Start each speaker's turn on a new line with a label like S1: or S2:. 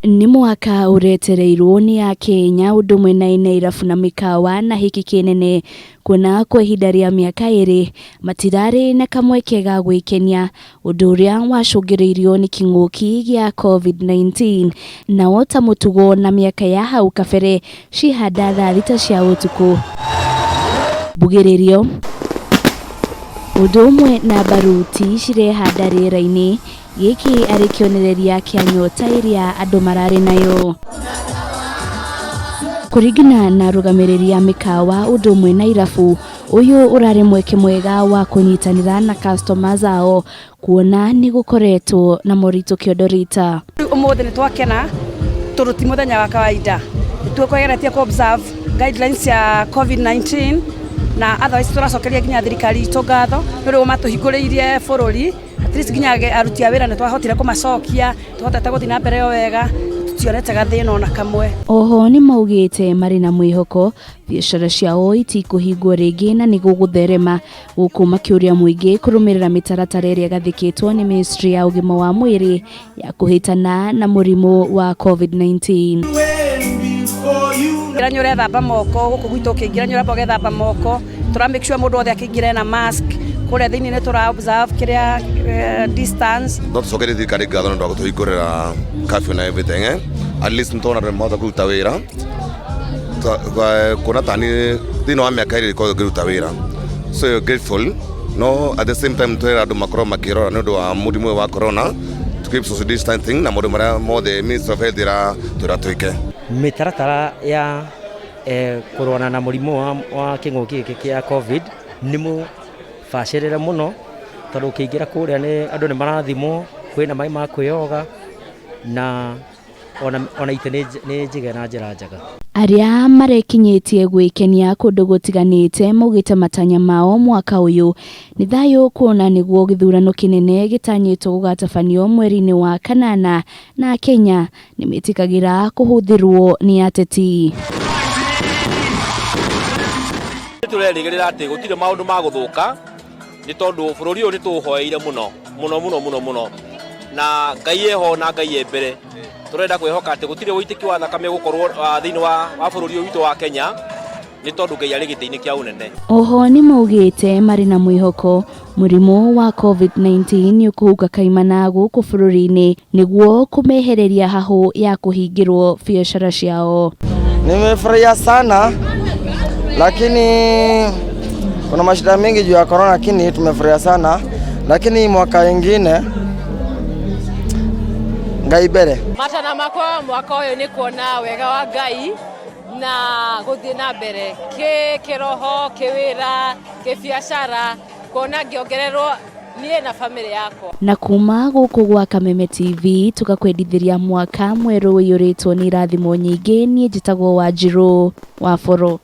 S1: Nĩ mwaka ũretereirwo nĩ akenya ũndũ ũmwe na ene irabu na mĩkawa na hĩkĩ kĩnene kuona kwa ihinda rĩa mĩaka ĩrĩ matirarĩ na kamweke ga gwĩkenia ũndũ ũrĩa wacũngĩrĩirio nĩ kĩng'ũki gĩa Covid-19 nao ta mũtugo na mĩaka ya hau kabere ciehanda thaa thita cia ũtukũ. Mbugĩrĩrio Ũndũ ũmwe na mbaruti cirehanda rĩera-inĩ, gĩkĩ arĩ kĩonereria kĩa nyota ĩrĩa andũ mararĩ nayo. Kũringana na arũgamĩrĩri a mĩkawa ũndũ ũmwe na irabu, ũyũ ũrarĩ mweke mwega wa kũnyitanĩra na customers ao kuona nĩ gũkoretwo na moritũ kĩondo rita.
S2: Rĩu ũmũthĩ nĩ twakena tondũ ti mũthenya wa kawaida nĩtũkwegeretie kũ observe guidelines cia COVID-19 na otherwise tũracokeria nginya thirikari itũ ngatho nĩ ũrĩa matũhingũrĩirie bũrũri at least nginya aruti a wĩra nĩ twahotire kũmacokia tũhotete gũthiĩ na mbere o wega tũtionete gathĩna ona kamwe.
S1: Oho nĩ maugĩte marĩ na mwĩhoko biacara ciao itikũhingwo rĩngĩ na nĩ gũgũtherema gũkũ makĩũria mũingĩ kũrũmĩrĩra mĩtaratara ĩrĩa ĩgathĩkĩtwo nĩ ministry ya ũgima wa mwĩrĩ ya kũhĩtana na mũrimũ wa COVID-19.
S2: Nĩ ũrethamba moko gũkũ gwitũ ũkĩingĩra nĩ ũramba ũgethamba moko tũra make sure mũndũ wothe akĩingĩra ena mask kũrĩa thĩinĩ nĩ tũra observe kĩrĩa distance.
S3: No tũcokerie thirikari ngatho nĩ ũndũ wa gũtũhingũrĩra curfew na everything eh? At least nĩ tũrona mahota kũruta wĩra kuona tani thĩinĩ wa mĩaka ĩrĩ ĩkorwo ngĩruta wĩra so you're grateful no at the same time twĩra andũ makorwo makĩrora nĩ ũndũ wa mũrimũ ũyũ wa corona to keep social distancing na maũndũ marĩa mothe Ministry of Health ĩratwĩra twĩke.
S4: Mĩtaratara ya kũrũana na mũrimũ wa kĩng'ũki gĩkĩ kĩa Covid nĩ mũbacĩrĩre mũno tondũ ũkĩingĩra kũrĩa nĩ andũ nĩ marathimwo, kwĩna maĩ ma kwĩyoga na ona itĩ nĩ njige na njĩra njega.
S1: Arĩa marekinyĩtie gwĩkenia kũndũ gũtiganĩte maugĩte matanya mao mwaka ũyũ nĩ thayũ kuona nĩguo gĩthurano kĩnene gĩtanyĩtwo gũgatabanio mweri-inĩ wa kanana na Kenya nĩ metĩkagĩra kũhũthĩrwo nĩ ateti.
S5: Tũrerĩgĩrĩra atĩ gũtirĩ maũndũ ma gũthũka nĩ tondũ bũrũri ũyũ nĩ tũũhoeire mũno mũno mũno mũno mũno na Ngai eho na Ngai e mbere. Tũrenda kwĩhoka atĩ gũtirĩ ũitĩki wa thakame ũgũkorwo thĩinĩ wa bũrũri ũyũ witũ wa Kenya nĩ tondũ Ngai arĩ gĩtĩ-inĩ kĩa ũnene.
S1: Oho nĩ maugĩte marĩ na mwĩhoko mũrimũ wa COVID-19 nĩ ũkũhuka kaimana gũkũ bũrũri-inĩ nĩguo kũmehereria hahũ ya kũhingĩrwo biacara ciao.
S6: Nimefurahia sana lakini kuna mashida mingi juu ya corona, lakini tumefurahia sana lakini mwaka ingine Ngai mbere.
S7: Matana makwa mwaka ũyũ nĩ kuona wega wa Ngai na gũthiĩ na mbere kĩroho, kĩwĩra, kĩbiacara, kuona ngĩongererwo niĩ na famĩlĩ yakwa.
S1: Na kuma gũkũ gwa Kameme TV tũgakwendithĩria mwaka mwerũ ũiyũrĩtwo nĩ irathimo nyingĩ. Niĩ njĩtagwo Wanjirũ wa Boro.